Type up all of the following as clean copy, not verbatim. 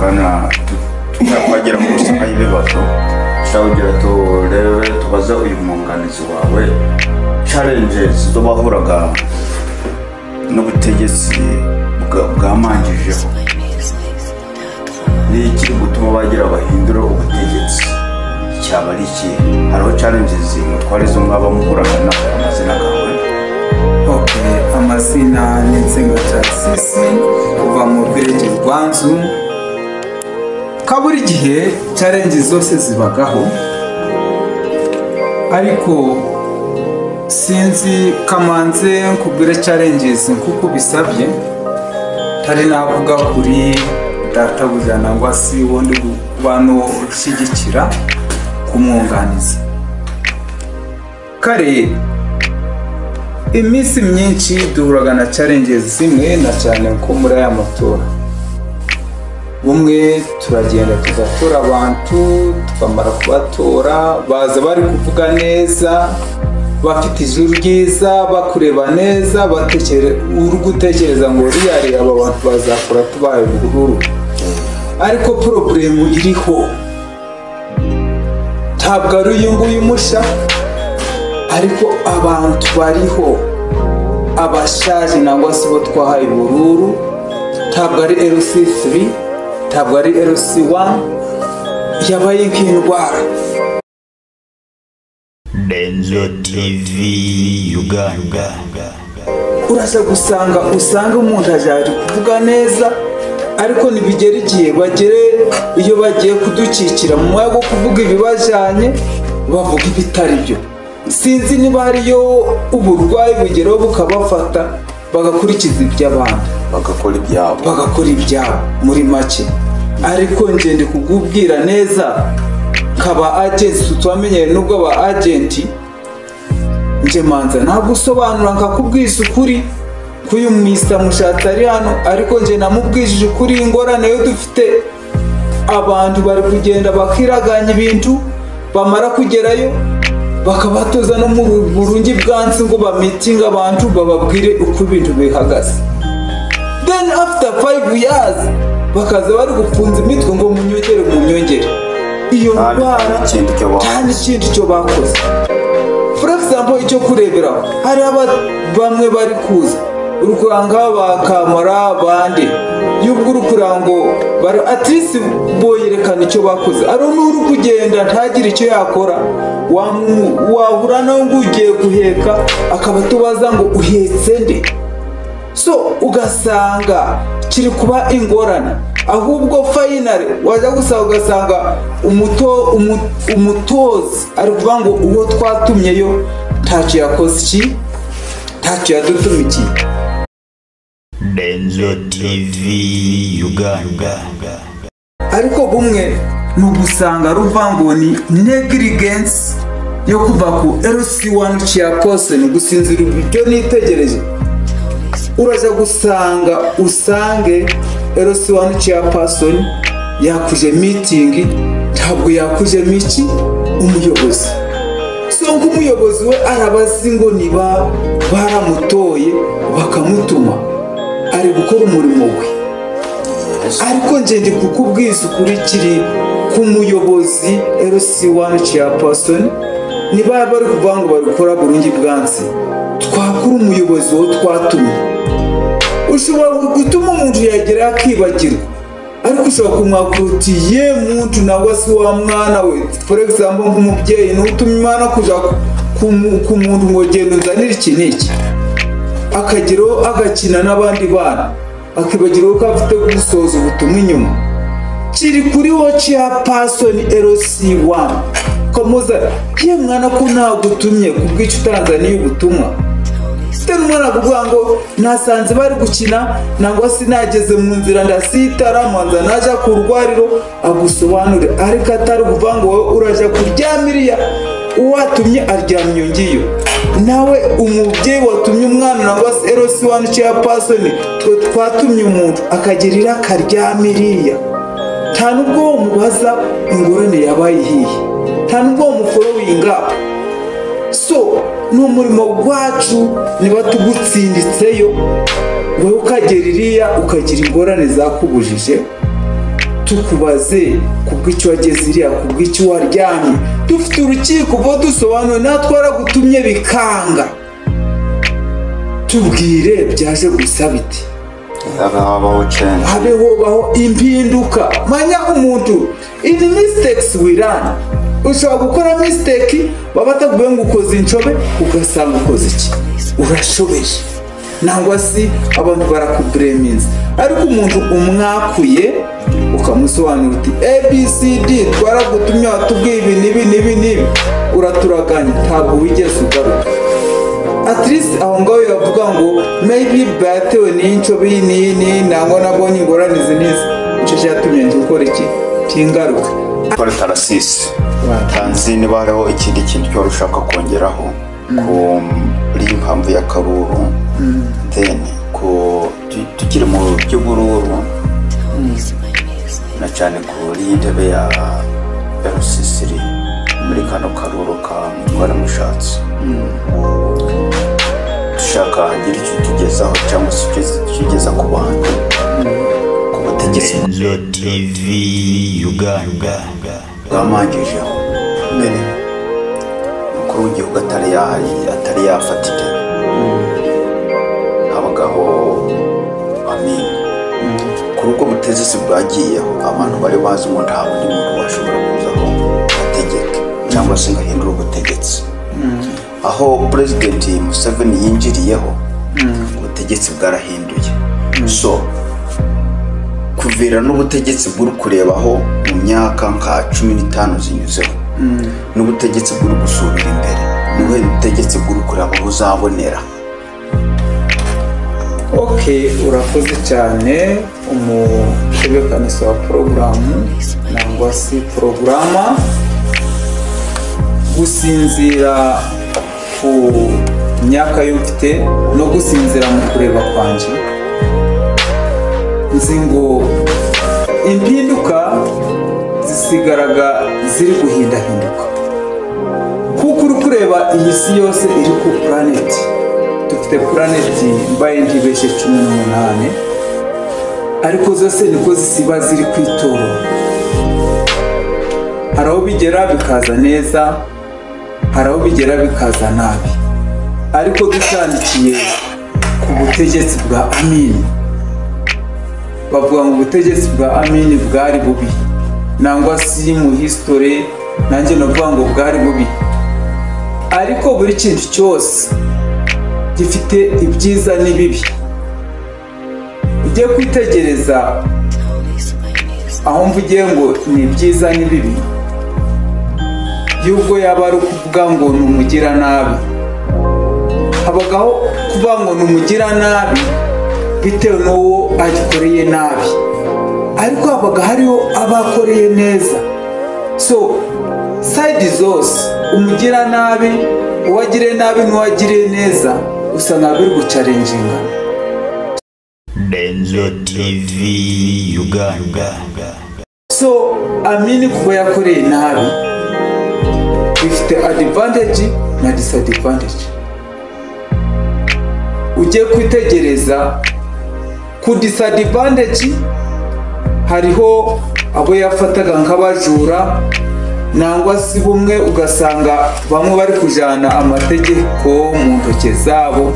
Kana twagera mu gusaka ibibazo, kugira turebe tubaze uyu mwunganizi wawe challenges zo bahuraga n'ubutegetsi bwamanjijeho, ni iki gutuma bagira bahindura ubutegetsi, cyaba ari iki? Hariho challenges mutware zo mwaba muhuraga na amazina gawe? Okay, amazina ni Nsenga Tarsisi kuva mu village Rwanzu. Kaburi gihe challenge zose zibagaho, ariko sinzi kamanze nkubwire challenges nkuko bisabye, tari navuga kuri databuja nangwa si wundi kubano ushyigikira kumwunganiza. Kare iminsi myinshi duhuraga na challenges zimwe, na cyane nko muri aya matora. Bumwe turagenda tugatora abantu, tukamara kubatora baza bari kuvuga neza, bafite ijwi ryiza, bakureba neza, uri gutekereza ngo riyari aba bantu bazakora tubaye ubururu. Ariko problemu iriho ntabwo ari uyu nguyu musha, ariko abantu bariho abashaje nangwa se bo twahaye ubururu, ntabwo ari LC3, ntabwo ari LC1, yabaye nk'indwara. Denzo TV Uganda. Uraza gusanga usanga umuntu aje kuvuga neza, ariko ntibigera igihe bagere iyo bagiye kudukikira mu mwanya wo kuvuga ibibajanye bavuga ibitari byo. Sinzi niba hariyo uburwayi bugeraho bukabafata bagakurikiza iby'abandi, bagakora ibyabo, bagakora ibyabo muri make. Ariko nje ndi kugubwira neza kaba agents twamenyere, nubwo aba agent nje manza nagusobanura nkakubwisa ukuri kuyu Mr Mushatsi ari hano, ariko nje namubwishije ukuri ingorane yo dufite. Abantu bari kugenda bakiraganya ibintu, bamara kugerayo bakabatoza no mu burungi bwansi ngo bamitinga abantu bababwire uko ibintu bihagaze. Then after 5 years bakaza bari gufunza imitwe ngo munyongere munyongere. Iyo ndwara nta n'ikindi cyo bakoze. For example, icyo kurebera hari bamwe bari kuza urukuranga bakamara bande y'ubwo urukurango bari at least boyerekana icyo bakoze. Ari n'uri kugenda ntagire icyo yakora, wahura nawe ngo ugiye guheka akaba tubaza ngo uhetse nde. So ugasanga kiri kuba ingorane. Ahubwo finally wajya gusanga ugasanga umutozi ari kuvuga ngo uwo twatumyeyo ntacyo yakoze, iki ntacyo yadutumikiye. Denzo TV Uganda. Ariko bumwe ni ugusanga ruva ngo ni negligence yo kuva ku LC1 chairperson gusinzira ibyo nitegereje. Uraza gusanga usange LC1 chairperson yakuje meeting, ntabwo yakuje miki umuyobozi. So nk'umuyobozi we arabazi ngo niba baramutoye bakamutuma ari gukora umurimo we. Ariko nje ndi kukubwiza ukuri kiri ku muyobozi LC1 chairperson, niba bari kuvuga ngo bari gukora burungi bwansi, twakura umuyobozi wo twatumye. Ushobora gutuma umuntu yagera akibagirwa, ariko ushobora kumwakura uti ye muntu nangwa se wa mwana we. For example, nk'umubyeyi n'utumye umwana kuja ku muntu ngo genda unzanire iki n'iki, akageraho agakina n'abandi bana, akibagirwa ko afite gusoza ubutumwa inyuma. Kiri kuri wo chairperson LC1 kamuza ye mwana ko nagutumye kubw'icyo utanzaniye ubutumwa. Tena umwana kuvuga ngo nasanze bari gukina nangwa sinageze mu nzira ndasitara manza naja ku rwariro agusobanure, ariko atari kuvuga ngo wowe uraja kuryamiriya uwatumye aryamye ngiyo. Nawe umubyeyi watumye umwana nangwa se LC1 chairperson, twe twatumye umuntu akagirira akaryamiriya, nta nubwo mubaza ingorane yabaye ihiye, nta nubwo mufollowinga. So ni umurimo wacu niba tugutsinditseyo wowe ukagera iriya ukagira ingorane zakubujije, Tukubaze kubw'icyo wageze iriya, kubw'icyo waryamye. Dufite urukiko bo dusobanuye, natwe waragutumye bikanga. Tubwire byaje gusa biti. Habaho change. Habeho impinduka. Manya umuntu in mistakes we learn. Ushobora gukora mistake baba batakubwiye ngo ukoze incobe, ugasanga ukoze iki, urashobeje, nangwa si abantu barakubreminze. Ariko umuntu umwakuye ukamusobanurira uti ABCD twaragutumye watubwiye ibi n'ibi n'ibi n'ibi, uraturaganya, ntabwo wigeze ugaruka. At least aho ngaho yavuga ngo maybe batewe n'incobe iyi n'iyi n'iyi, nangwa nabonye ingorane izi n'izi, nicyo cyatumye gukora iki cy'ingaruka. Paul Tarasisi, tanzi niba hariho ikindi kintu cyo ushaka kongeraho kuri impamvu ya Karuru, then ku tukiri mu by'ubururu na cyane kuri iyi ntebe ya RCC muri kano Karuru ka Mutwara Mushatsi, dushaka hagira icyo tugezaho cyangwa se icyo tugeza ku bantu ku butegetsi Benzo TV Uganda. Bwamanjijeho mbere umukuru w'igihugu atari yafata intebe, habagaho Amin. Kuri ubwo butegetsi bwagiyeho, abantu bari bazi ngo nta wundi muntu washobora kuzaho ategeke cyangwa se ngo ahindure ubutegetsi. Aho President Museveni yinjiriyeho, ubutegetsi bwarahinduye. So kuvira n'ubutegetsi bw'uri kurebaho mu myaka nka 15 zinyuzeho, n'ubutegetsi bw'uri gusubira imbere, n'ubuhe butegetsi bw'uri kureba buzabonera? Okay, urakoze cyane umutebekanisi wa porogaramu nangwa si porogaramu. Gusinzira ku myaka yo mfite no gusinzira mu kureba kwanjye, nzi ngo impinduka zisigaraga ziri guhindahinduka, kuko uri kureba iyi si yose iri ku planeti. Dufite planeti mbaye ntibeshye 18, ariko zose niko zisiba ziri kwitorora. Hari aho bigera bikaza neza, hari aho bigera bikaza nabi. Ariko dutandikiye ku butegetsi bwa Amin, bavuga ngo ubutegetsi bwa Amin bwari bubi, nangwa si mu history nanjye navuga ngo bwari bubi. Ariko buri kintu cyose gifite ibyiza n'ibibi. Ujye kwitegereza aho mvugiye ngo ni ibyiza n'ibibi, y'ubwo yaba ari ukuvuga ngo ni umugiranabi, habagaho kuvuga ngo ni umugiranabi bitewe n'uwo agikoreye nabi, ariko habaga hariho abakoreye neza. So side zose, umugiranabi, uwagiriye nabi n'uwagiriye neza, usanga biri gucarenjinga. Benzo TV Uganda. So Amini kuba yakoreye nabi bifite advantage na disadvantage. Ujye kwitegereza ku disadvantage, hariho abo yafataga nk'abajura nangwa si bumwe, ugasanga bamwe bari kujana amategeko mu ntoke zabo,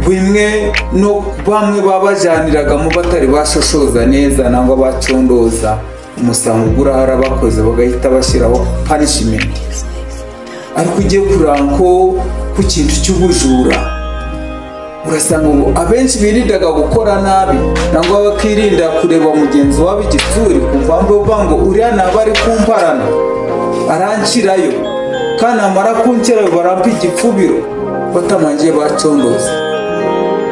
bimwe no bamwe babajaniragamo batari bashoshoza neza nangwa bacondoza, umusango ugura harabakoze bagahita bashyiraho punishment. Ariko ugiye kuranko ku kintu cy'ubujura, urasanga ngo abenshi birindaga gukora nabi nangwa bakirinda kureba mugenzi wabo igitsuri, kumva mvuga ngo uriya naba ari kumparana arankirayo, kandi amara kunkirayo barampa igipfubiro batamangiye bacondoza.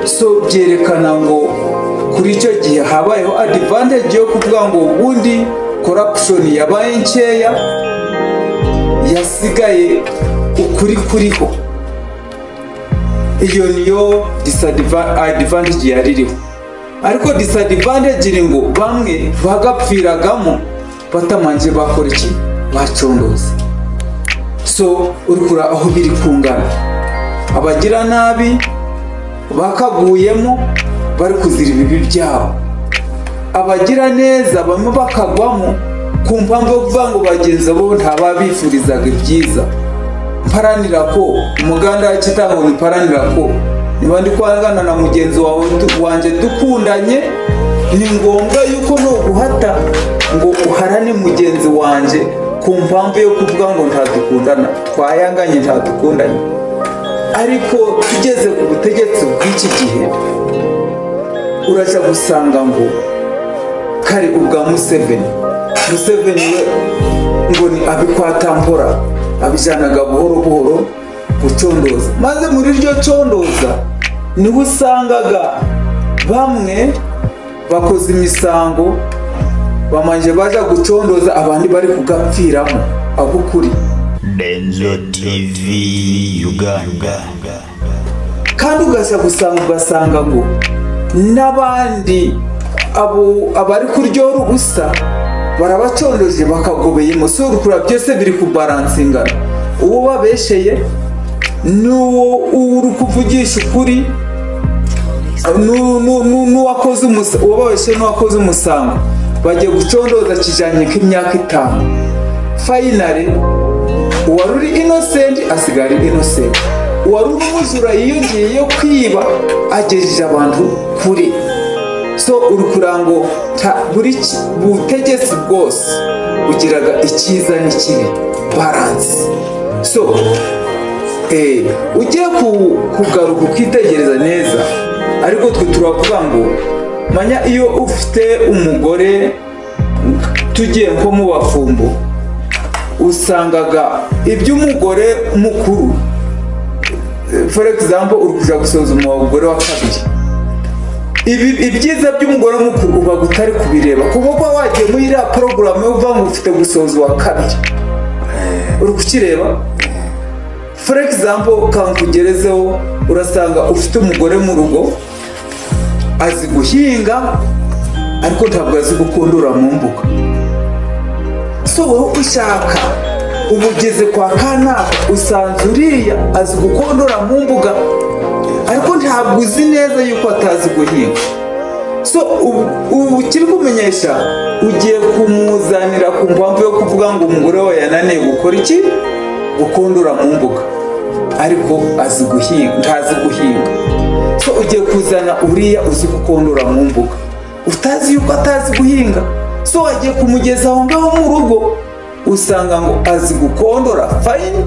So byerekana ngo kuri icyo gihe habayeho advantage yo kuvuga ngo ubundi corruption yabaye nkeya, yasigaye ukuri kuriho. Iyo niyo disadvantage yaririho. Ariko disadvantage iri ngo bamwe bagapfiragamo batamanje bakora iki, bacondoza. So uri kura aho biri kungana, abagira nabi bakaguyemo bari kuzira ibibi byabo, Abagira neza bamwe bakagwamo ku mpamvu yo kuvuga ngo bagenzi bo ntababifurizaga ibyiza. Mparanira ko umuganda w'Ikitango, mparanira ko niba ndi kwangana na mugenzi wawe wanjye dukundanye, ni ngombwa yuko no guhata ngo uharane mugenzi wanjye ku mpamvu yo kuvuga ngo ntadukundana, twayanganye, ntadukundanye. Ariko tugeze ku butegetsi bw'iki gihe, uraja gusanga ngo kare ubwa Museveni, Museveni we ngo ni abikwatampora, abijanaga buhoro buhoro gucondoza. Maze muri iryo condoza niho usangaga bamwe bakoze imisango, bamanje baja gucondoza, abandi bari kugapfiramo abukuri. Denzo TV Uganda. Kandi ugasha gusanga ugasanga ngo n'abandi abo abari kuryora ubusa barabacondoje bakagobeye musoro kura, byose biri kubaransingana. Uwo babesheye n'uwo uri kuvugisha ukuri n'uwakoze uwo babesheye n'uwakoze umusango bagiye gucondoza kijanye k'imyaka 5. Finally uwari uri innocent asigara innocent, uwari uri umujura yiyongeye yo kwiba agejeje abantu kure. So uri kurango buri butegetsi bwose bugiraga icyiza n'ikibi, balance. So ugiye kugaruka ukitegereza neza, ariko twe turavuga ngo manya iyo ufite umugore, tugiye nko mu bafumbo, usangaga iby'umugore mukuru, for example uri kuja gusoza umugore wa kabiri, ibyiza by'umugore mukuru uba utari kubireba kuko uba wagiye muri iriya porogaramu yo kuvuga ngo ufite gusoza uwa kabiri, uri kukireba. For example kankugerezeho, urasanga ufite umugore mu rugo azi guhinga ariko ntabwo azi gukundura mu mbuga. So wowe ushaka ubugeze kwa kanaka usanze uriya azi gukondora mu mbuga ariko ntabwo uzi neza yuko atazi guhinga. So ubu kiri kumenyesha ugiye kumuzanira ku mpamvu yo kuvuga ngo umugore we yananiye gukora iki, gukondora mu mbuga, ariko azi guhinga, ntazi guhinga. So ugiye kuzana uriya uzi gukondora mu mbuga utazi yuko atazi guhinga. So wagiye kumugeza aho ngaho mu rugo usanga ngo azi gukondora fine,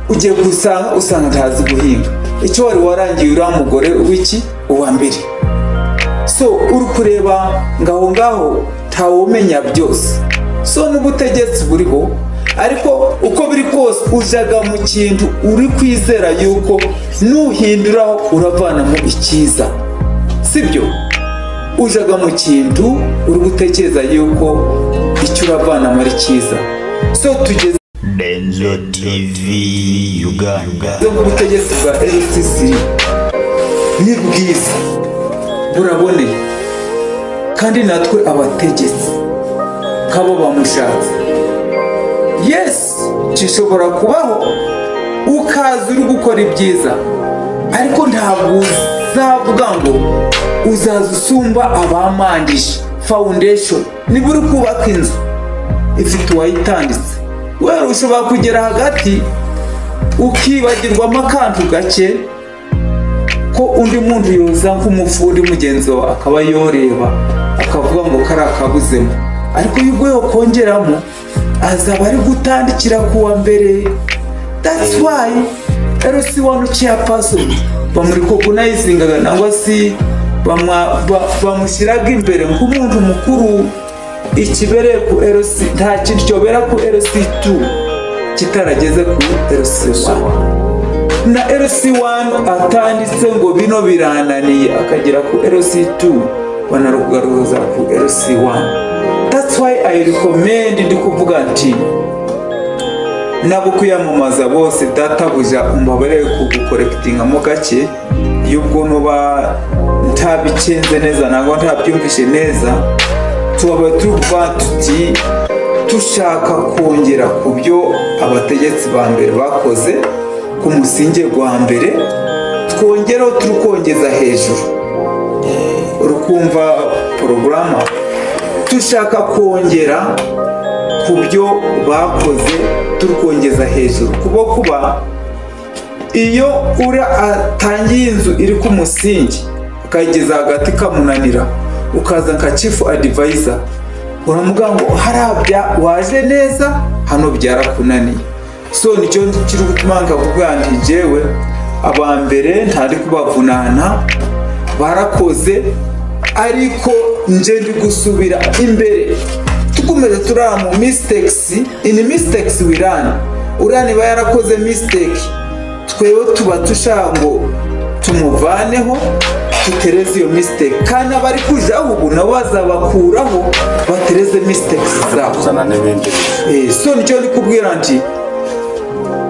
ugiye gusanga usanga ntazi guhinga. Icyo wari warangiye uriya mugore w'iki uwa mbere. So uri kureba ngaho ngaho ntawumenya byose. So n'ubutegetsi buriho, ariko uko biri kose ujaga mu kintu uri kwizera yuko nuhinduraho uravanamo icyiza, sibyo? Ujaga mu kintu uri gutekereza yuko icyo uravanamo ari cyiza. So tugeze Denzo TV Uganda. Ubutegetsi bwa LCC ni bwiza, buraboneye, kandi natwe abategetsi kabo bamushatse. Yes, gishobora kubaho ukaza uri gukora ibyiza, ariko ntabwo uzavuga ngo uzaza usumba abamandije foundation. Niba uri kubaka inzu ifite uwayitanditse, wewe ushobora kugera hagati ukibagirwamo akantu gake ko undi muntu yoza nk'umufundi mugenzi wawe akaba yoreba akavuga ngo kari akabuzemo, ariko iyo uguye kongeramo azaba ari gutandikira kuwa mbere. That's why LC1 chairperson bamurikogunizingaga nangwa si bamushyiraga imbere nk'umuntu mukuru. Ikibereye ku LC nta kintu cyobera ku LC2 kitarageze ku LC1, na LC1 atanditse ngo bino birananiye akagera ku LC2 banarugaruza ku LC1. That's why I recommend ndi kuvuga nti nabo kuyamamaza bose databuja umbabarire kugukorektinga mo gake y'ubwo nuba ntabicenze neza nangwa ntabyumvishe neza. Tuba tuvuga tuti tushaka kongera ku byo abategetsi ba mbere bakoze ku musinge gwa mbere, twongeraho turi kongeza hejuru. Urukumva porogaramu dushaka kongera ku byo bakoze, turukongeza hejuru. Kuba iyo ura atangiye inzu iri ku musingi akayigeza hagati kamunanira, ukaza nka chief advisor uramubwira ngo harabya waje neza, hano byarakunaniye. So nicyo kiri gutuma nkavuga nti jewe aba mbere ntari kubavunana, barakoze, ariko nje ndi gusubira imbere. Tukomeze turara mu mistakes, in mistakes we learn. Uriya niba yarakoze mistake, twewe tuba dushaka ngo tumuvaneho, tutereze iyo mistake, kandi abari kujaho ubu nabo bazabakuraho batereze mistakes zabo. Kuzana n'ibindi. So nicyo ndi kubwira nti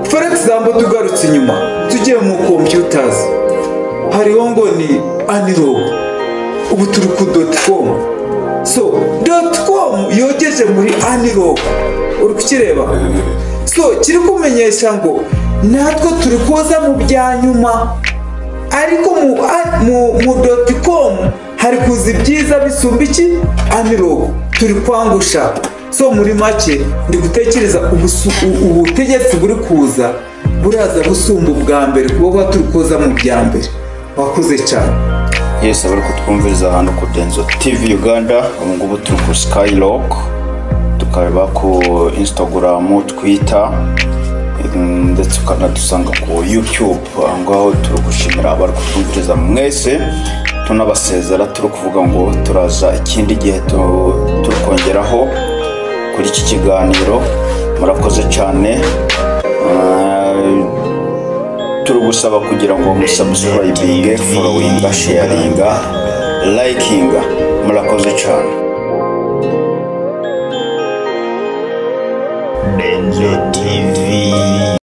for example, tugarutse inyuma tugiye mu computers, hariho ngo ni analog, ubu turi ku .com. So .com yogeje muri analog, uri kukireba. So kiri kumenyesha ngo natwe turi koza mu bya nyuma, ariko mu .com hari kuza ibyiza bisumba iki analog turi kwangusha. So muri make ndi gutekereza ubutegetsi buri kuza buraza busumba ubwa mbere, kuba turi koza mu bya mbere. Wakoze cyane. Yes, abari kutwumviriza hano ku Denzo TV Uganda, ubu ngubu turi ku Skyrock, tukareba ku Instagram, Twitter, ndetse ukanadusanga ku YouTube. Aho ngaho turi gushimira abari kutwumviriza mwese, tunabasezera turi kuvuga ngo turaza ikindi gihe turi kongeraho kuri iki kiganiro. Murakoze cyane. Turi gusaba kugira ngo musubscribinge, followinga, sharinga, likinga. Murakoze cyane. Denzo TV.